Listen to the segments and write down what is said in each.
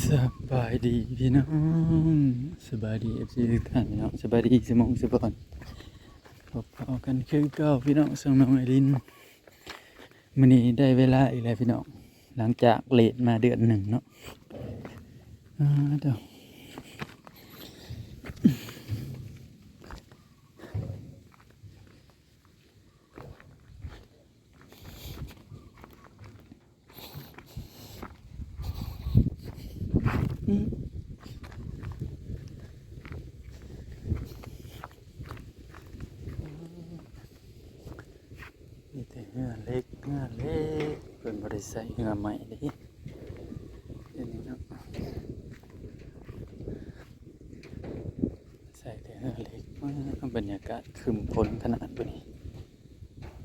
ສະບາຍດີພີ່ນ້ອງ ສະບາຍດີເອັຟຊີທຸກທ່ານພີ່ນ້ອງ ສະບາຍດີສະໝອງສະບອນ ພົບພໍ້ກັນຄືເກົ່າພີ່ນ້ອງ ຊ່ອງນ້ອງໄອລິນ. ມື້ນີ້ໄດ້ເວລາອີກແລ້ວພີ່ນ້ອງ ຫຼັງຈາກເລດມາເດືອນໜຶ່ງເນາະ ອາ ເດີ. ມີແຕ່ເຮືອເຫຼັກ ເຮືອເຫຼັກ ເພິ່ນບໍ່ໄດ້ໃຊ້ເຮືອໄມ້ເດ້ ດຽວນີ້ເນາະ ໃຊ້ແຕ່ເຮືອເຫຼັກ. ບັນຍາກາດຄຶ້ມຝົນຂະໜາດບາດນີ້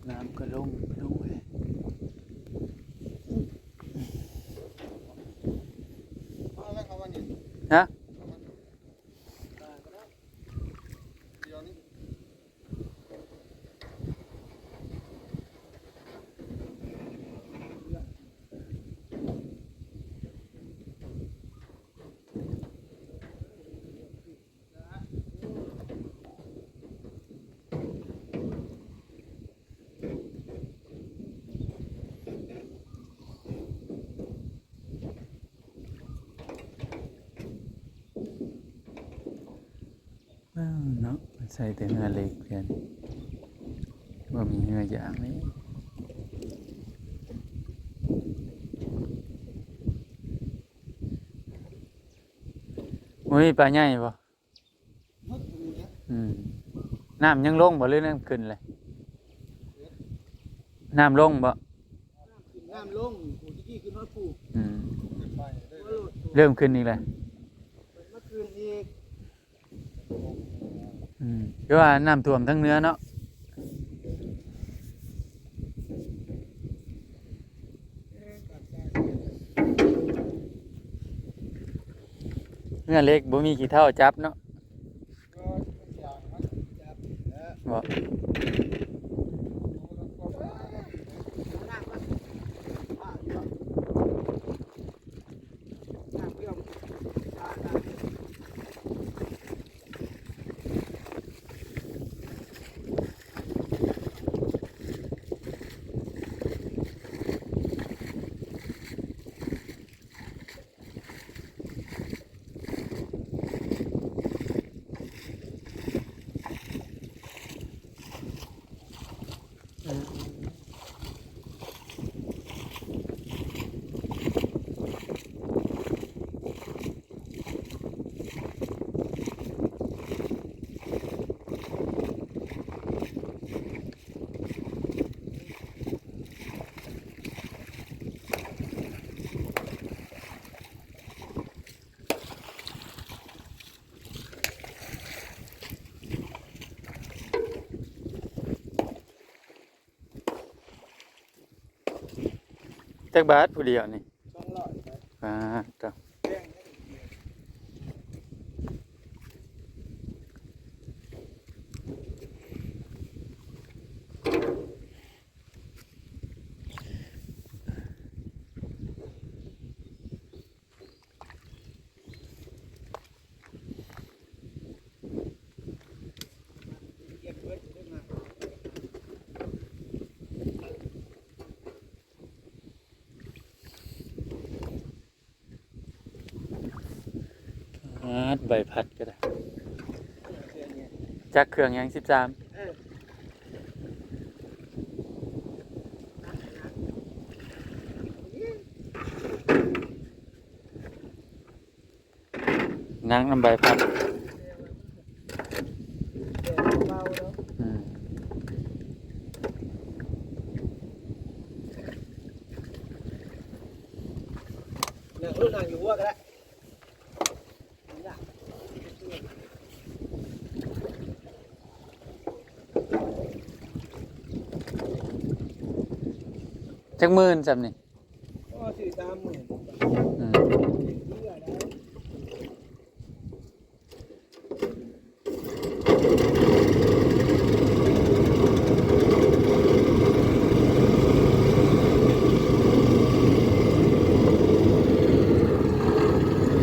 ນ້ຳກໍລົງ ລົງເລີຍ. ຮະ? ເອີ ເນາະ ໃສ່ແຕ່ເຮືອເຫຼັກແທນ ບໍ່ມີເຮືອຢາງເລີຍ. ບໍ່ມີປາໃຫຍ່ບໍ່? ອືມ ນ້ຳຍັງລົງບໍ່ ຫຼືນ້ຳຂຶ້ນເລີຍ? ນ້ຳລົງບໍ່? ນ້ຳລົງ ຜູ້ຕະກີ້ຂຶ້ນຮອດພູ ອືມ ເລີ່ມຂຶ້ນອີກແລ້ວ ມາຂຶ້ນອີກ ອືມ ຄືວ່ານ້ຳຖ້ວມທາງເໜືອເນາະ. ເຮືອເຫຼັກບໍ່ມີຂີ້ເທົ້າຈັບເນາະ ບໍ່? ຈັກບາດຜູ້ດຽວນີ້? ສອງຮ້ອຍ ບາດ ເຈົ້າ. ອາດ ໃບພັດກໍໄດ້ ຈັກເຄື່ອງຫຍັງ ສິບສາມ ເອີ. ນັ່ງນຳໃບພັດ ອືມ ນັ່ງ ເອີ ນັ່ງຢູ່ຫົວກໍໄດ້. ຈັກໝື່ນຊ່ຳນີ້? ກໍຊື້ສາມໝື່ນ. ອືມ. ເ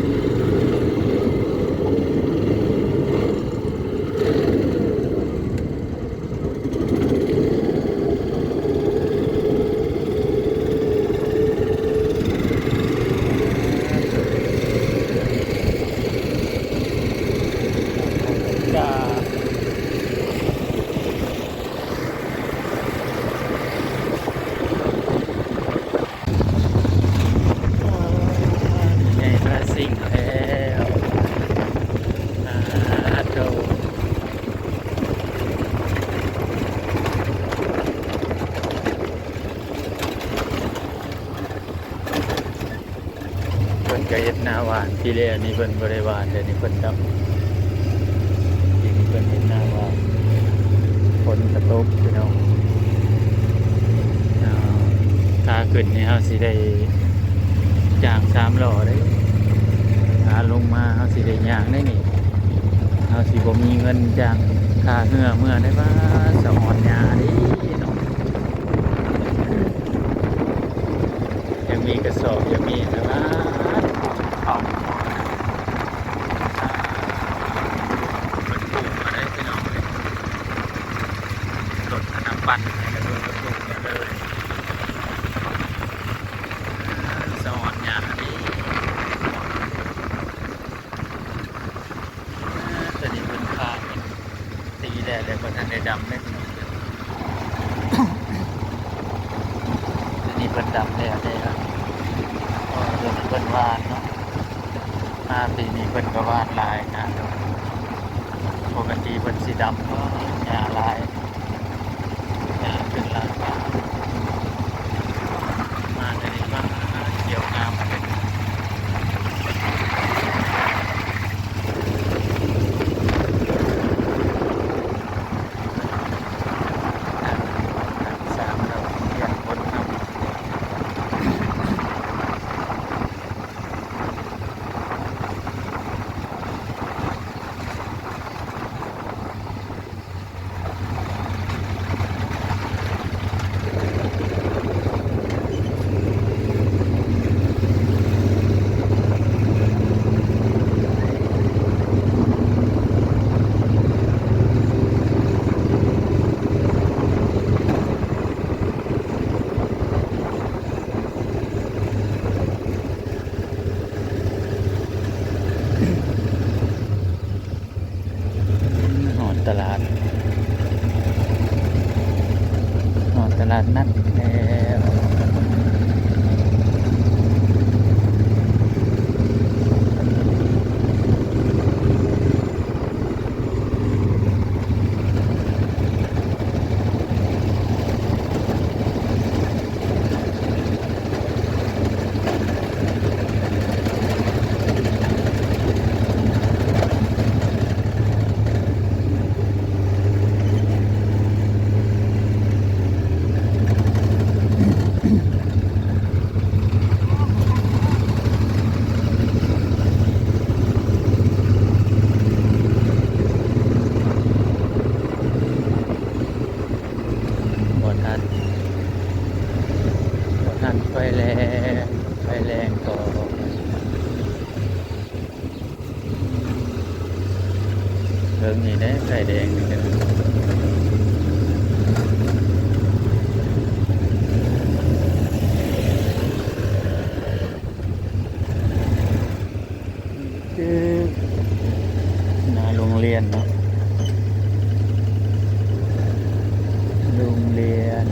ມາຊິງແລ້ວ ອາໂທ ເພິ່ນກະເຮັດນາຫວ່ານ ປີແລ້ວນີ້ເພິ່ນບໍ່ໄດ້ຫວ່ານ ດຽວນີ້ເພິ່ນດຳ ປີນີ້ເພິ່ນເຮັດນາຫວ່ານ ຝົນກະຕົກພີ່ນ້ອງ. ຂາຂຶ້ນນີ້ເຮົາຊິໄດ້ຈ້າງສາມລໍ້ເດ້ ຂາລົງມາເຮົາຊິໄດ້ຍ່າງເດ້ນີ້ ເຮົາຊິບໍ່ມີເງິນຈ້າງຄ່າເຮືອເມືອໄດ້ ຫວາ ສະຫອນຫຍ້າເດ້ເນາະ. ຍັງມີກະສອບ ຍັງມີອັນນັ້ນ ເຂົ້າ ເພິ່ນປູກມາໄດ້ພີ່ນ້ອງເອີຍ ລົດອັນນັ້ນປັ່ນໃຫ້ກະໂດດລົດປູກມາເລີຍ ສະຫອນຫຍ້ານີ້. ຕົວນີ້ເພິ່ນຄາດ ຕີແລ້ວ ແລ້ວບໍ່ທັນໄດ້ດຳເດ້ພີ່ນ້ອງ. ປີນີ້ເພິ່ນດຳແລ້ວເດ້ ເອີ ເພິ່ນຫວ່ານເນາະ ມາປີນີ້ເພິ່ນກະຫວ່ານຫຼາຍນະ. ປົກກະຕິເພິ່ນຊິດຳ ຫຍ້າຫຼາຍ ຫຍ້າຂຶ້ນຫຼາຍ ມາແຕ່ນີ້ມາ ຂຽວງາມ. ສາມແລ້ວ ປ່ຽນຄົນນຳ. ຮອດຕະຫຼາດ ຮອດຕະຫຼາດນັດແລ້ວ. ບໍ່ທັນ ບໍ່ທັນໄຟແລງ ໄຟແລງກໍ ເບິ່ງນີ້ເດ້ ໄຟແດງນີ້ເດ້ ຄືໜ້າໂຮງຮຽນເນາະ ໂຮງຮຽນ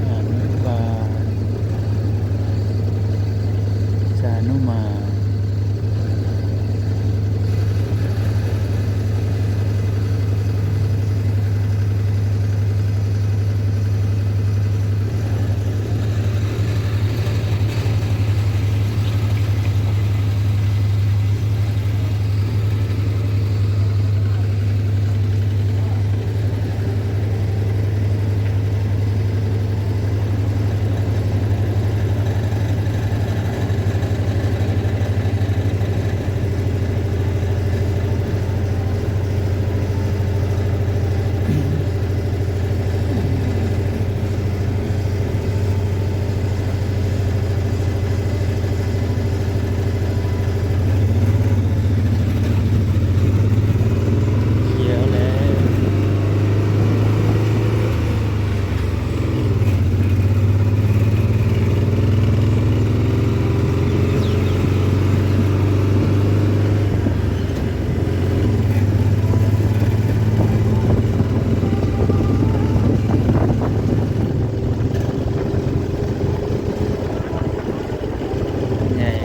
ອະນຸບານ ສານຸມານ. ເ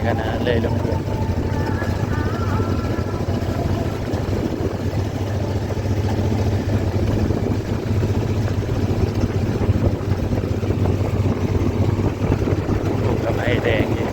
ກັນນະ ເລີຍໂຮງຮຽນ ປູກກະໄຟແດງອີກ.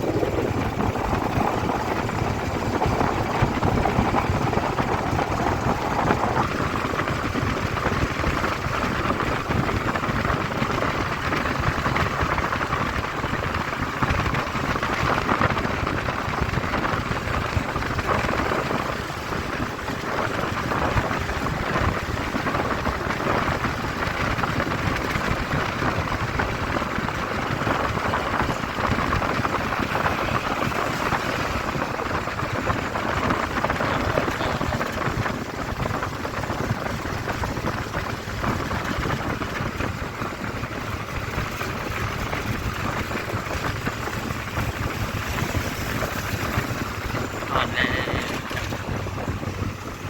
ຮອດແລ້ວ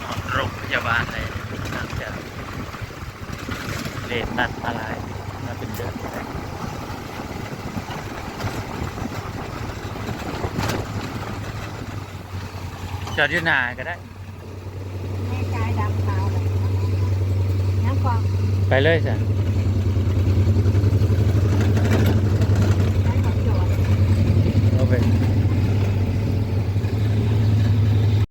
ຮອດໂຮງພະຍາບານແລ້ວ ຫຼັງຈາກເລນຕັດມາຫຼາຍ ມາເປັນເດືອນແລ້ວ. ຈອດຢູ່ໜ້າກໍໄດ້. ແມ່ກາຍດຳຂາວເລີຍ ຍັງກ່ອນ ໄປເລີຍຊະ.